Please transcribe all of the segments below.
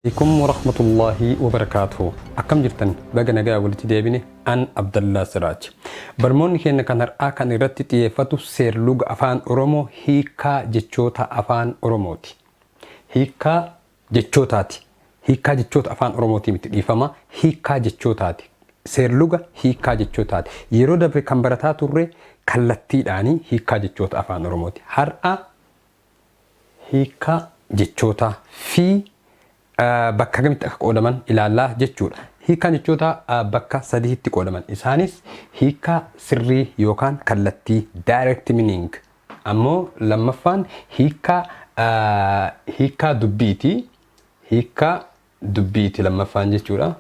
Alaikum warahmatullahi wabarakaatuhu. Akkam jirtan? Baga nagaa walitti deebine. An Abdallaa Siraaj. Barmoonni keenya kan har'aa kan irratti xiyyeeffatu seerluga Afaan Oromoo, hiikkaa jechoota Afaan Oromooti. Hiikkaa jechootaati. Hiikkaa jechoota Afaan Oromooti miti, dhiifama. Hiikkaa jechootaati. Seerluga hiikkaa jechootaati. Yeroo dabre kan barataa turre kallattiidhaanii hiikkaa jechoota Afaan Oromooti. Har'a hiikkaa jechootaa fi bakka kamitti akka qoodaman ilaallaa jechuudha. Hiikkaan jechootaa bakka sadiitti qoodaman. Isaanis hiikkaa sirrii yookaan kallattii, direct meaning. Ammoo lammaffaan hiikkaa dubbiiti. Hiikkaa dubbiiti lammaffaan jechuudha.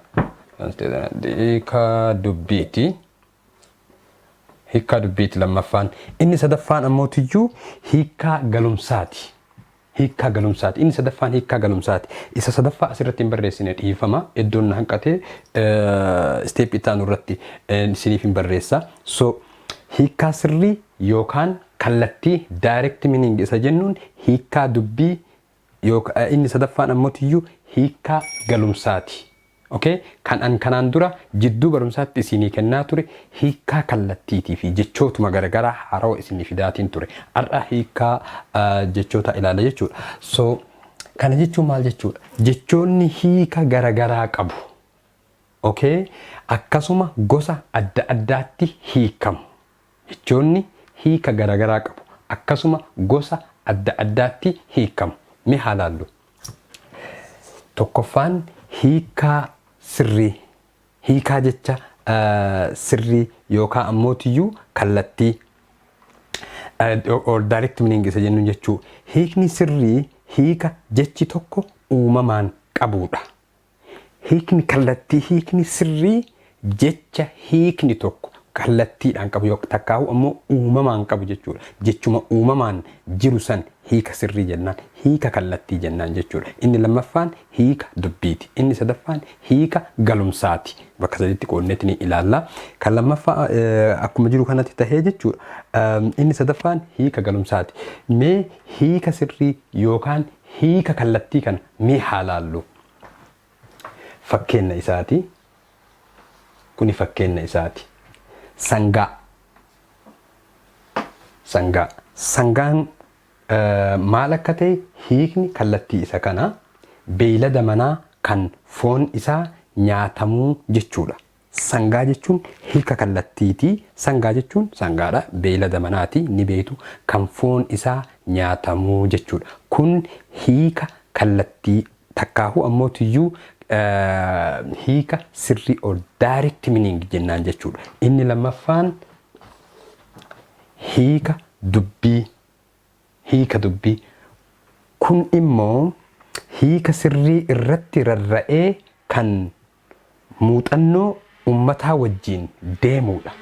Hiikkaa dubbiiti. Hiikkaa dubbiiti lammaffaan. Inni sadaffaan ammoo tiyyuu hiikkaa galumsaati. Hiikkaa galumsaati. Inni sadaffaan hiikkaa galumsaati. Isa sadaffaa asirratti hin barreessine, dhiifama. Iddoon na hanqatee step itti aanu irratti isiniif hin barreessa. So hiikkaa sirrii yookaan kallattii, direct meaning isa jennuun, hiikkaa dubbii, inni sadaffaan ammoo tiyyuu hiikkaa galumsaati. Okay? Kan an kanaan dura jidduu barumsaatti isinii kennaa ture hiikkaa kallattiitii fi jechootuma garaagaraa haarawaa isinii fidaatiin ture. Har'a hiikkaa jechoota ilaala jechuudha. So kana jechuun maal jechuudha? Jechoonni hiika garaagaraa qabu. Okay? Akkasuma gosa adda addaatti hiikamu. Jechoonni hiika garaagaraa qabu. Akkasuma gosa adda addaatti hiikamu. Mee haa laallu. Tokkoffaan hiikaa sirrii. Hiikaa jecha sirrii yookaan ammoo tiyyuu kallattii, or direct meaning isa jennu jechuu. Hiikni sirrii hiika jechi tokko uumamaan qabudha. Hiikni kallattii, hiikni sirrii jecha hiikni tokko kallattiidhaan qabu yookaan takkaa'u ammoo uumamaan qabu jechuudha. Jechuma uumamaan jiru san hiika sirrii jennaan, hiika kallattii jennaan jechuudha. Inni lammaffaan hiika dubbiiti. Inni sadaffaan hiika galumsaati. Bakka sadiitti qoodneetti ni ilaalla. Kan lammaffaa akkuma jiru kanatti tahee jechuudha. Inni sadaffaan hiika galumsaati. Mee hiika sirrii yookaan hiika kallattii kana mee haa laallu. Fakkeenya isaati. Kuni fakkeenya isaati. Sangaa. Sangaa. Sangaan maal akka ta'e hiikni kallattii isa kana, beeylada manaa kan foon isaa nyaatamuu jechuudha. Sangaa jechuun hiika kallattiiti. Sangaa jechuun sangaadha. Beeylada manaati, ni beektu, kan foon isaa nyaatamuu jechuudha. Kun hiika kallattii takkaahuu ammoo tiyyuu hiika sirrii or direct meaning jennaan jechuudha. Inni lammaffaan hiika dubbii. Hiika dubbii. Kun immoo hiika sirrii irratti rarra'ee kan muuxannoo uummataa wajjin deemudha.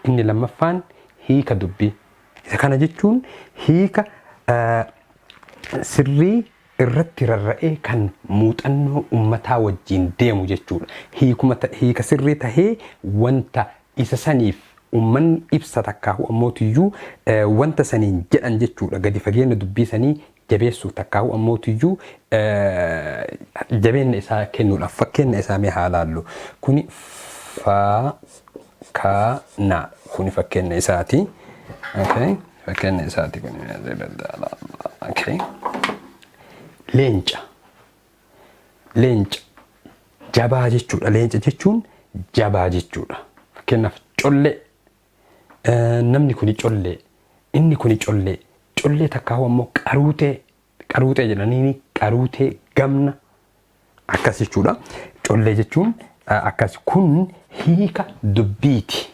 Inni lammaffaan hiika dubbii. Isa kana jechuun hiika sirrii irratti rarra'ee kan muuxannoo uummataa wajjin deemu jechuudha. Hiikuma hiika sirrii tahee wanta isa saniif uummanni ibsa takkaahu ammootiyyuu wanta saniin jedhan jechuudha. Gadi fageenya dubbii sanii jabeessuuf takkaahu ammootiyyuu jabeenya isaa kennuudhaaf fakkeenya isaa mee haa laallu. Kuni fa ka na, kuni fakkeenya isaati. Okay. Fakkeenya isaati kuni. Okay. Leenca. Leenca jabaa jechuudha. Leenca jechuun jabaa jechuudha. Fakkeenyaaf collee, namni kuni collee, inni kuni collee, collee takkaa'u ammoo qaruutee, qaruutee jedhanii, qaruutee, gamna akkas jechuudha. Collee jechuun akkas, kun hiika dubbiiti.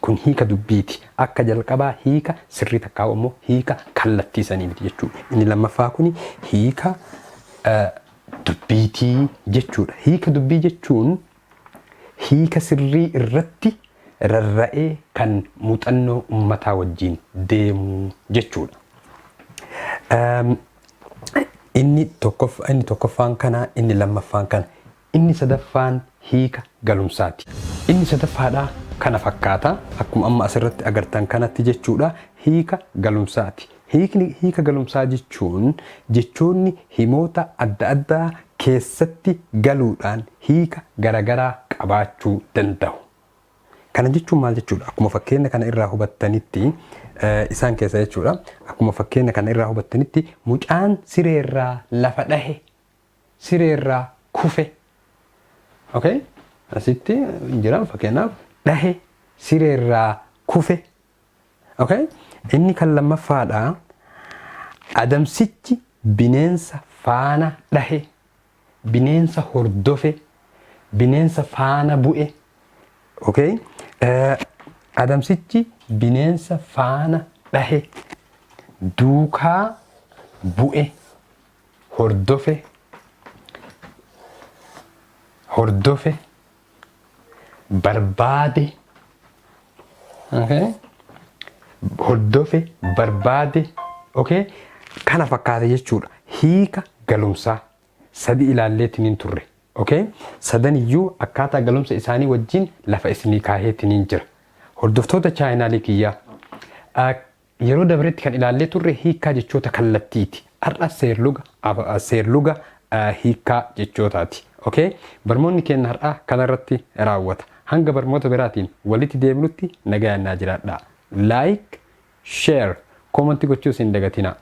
Kun hiika dubbiiti. Akka jalqabaa hiika sirrii takkaa'u ammoo hiika kallattii sanii miti jechuudha. Inni lammaffaa kuni hiika dubbiitii jechuudha. Hiika dubbii jechuun hiika sirrii irratti rarra'ee kan muuxannoo uummataa wajjin deemu jechuudha. Inni tokkoffaan kana, inni lammaffaan kana, inni sadaffaan hiika galumsaati. Inni sadaffaadhaa kana fakkaata, akkuma amma asirratti agartan kanatti jechuudha, hiika galumsaati. Hiikni hiika galumsaa jechuun jechoonni himoota adda addaa keessatti galuudhaan hiika garagaraa qabaachuu danda'u. Kana jechuun maal jechuudha? Akkuma fakkeenya kana irraa hubattanitti, isaan keessa jechuudha. Akkuma fakkeenya kana irraa hubattanitti, mucaan sireerraa lafa dhahe, sireerraa kufe. Okay? Asitti jira, fakkeenyaaf dhahe, sireerraa kufe. Okay? Inni kan lammaffaadha. Adamsichi bineensa faana dhahe, bineensa hordofe, bineensa faana bu'e. Okay? Adamsichi bineensa faana dhahe, duukaa bu'e, hordofe, hordofe, barbaade. Okay? Hordofe, barbaade. Okay? Kana fakkaata jechuudha. Hiika galumsaa sadi ilaalleetiin turre. Okay? Sadan iyyuu akkaataa galumsa isaanii wajjin lafa isinii kaaheetiin jira. Hordoftoota chaanaalii kiyyaa, yeroo dabretti kan ilaallee turre hiikaa jechoota kallattiiti. Har'a seerluga hiikaa jechootaati. Okay? Barmoonni keenya har'a kanarratti raawwata. Hanga barmoota biraatiin walitti deebinutti nagayaan naa jiraadhaa. Like, share, comment gochuus hin dagatinaa.